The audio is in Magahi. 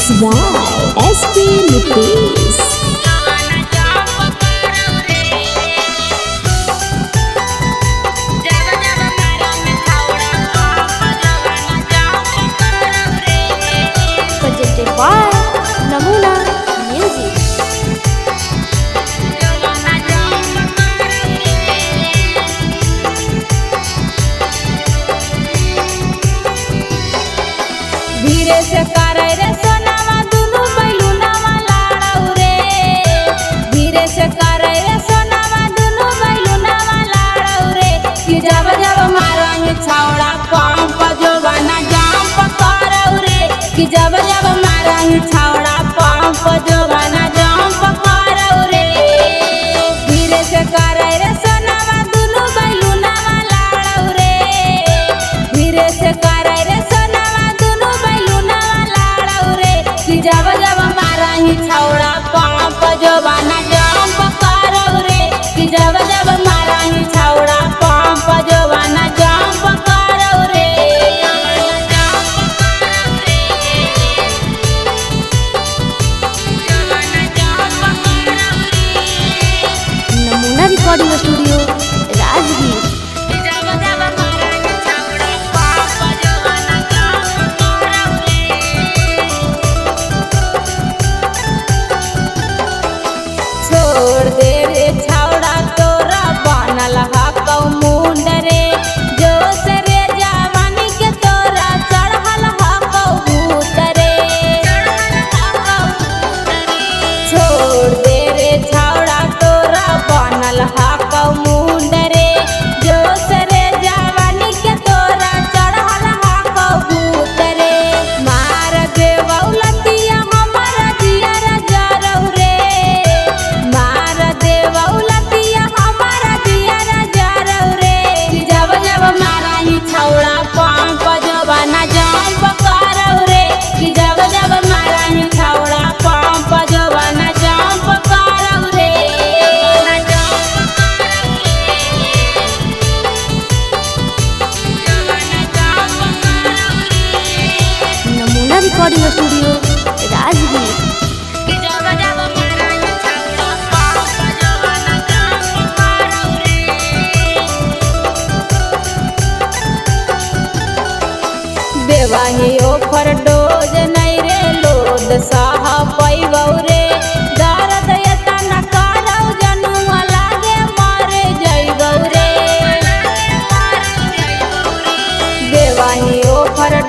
Mix by SP Nitish. Presented by Namuna Music. धीरे से करे रे सोनावा दुनु बैलूनावा लाड़ौ रे। धीरे से करे रे सोनावा दुनु बैलूनावा लाड़ौ रे। कि जब जब मारंग छौड़ा पंप जोबाना जंप करौ रे। कि जब जब मारंग छौड़ा पंप जोबाना जंप करौ रे। धीरे से करे रे सोनावा दुनु बैलूनावा लाड़ौ रे। धीरे से करे रे सोनावा दुनु बैलूनावा लाड़ौ रे। कि जब जब मारही छौड़ा पंप जोबाना जंप करौ रे। कि जब जब मारही छौड़ा पंप जोबाना जंप करौ रे। नमूना रिकॉर्डिंग स्टूडियो राजगीर। छोड़ दे रे छौड़ा तोरा बनल हकौ मुंड रे। जोश रे जवानी के तोरा चढ़ल हकौ भूत रे। छोड़ दे रे छौड़ा तोरा बनल हकौ मुंड रे। जोश रे जवानी के तोरा चढ़ल हकौ भूत रे। मार देवौ लतिया हमर जियर जरौ रे। मार देवौ लतिया हमर जियर जरौ रे। कि जब जब मारही छौड़ा पंप जोबाना जंप करौ रे। कि जब जब मारही छौड़ा पंप जोबाना जंप करौ रे। नमूना रिकॉर्डिंग स्टूडियो राजगीर। देवाही ओफर डोज नहीं रे लोद सह पैबौ रे। दर्द एतना करौ जनुआ लागे मर जइबौ रे। देवाही ओफर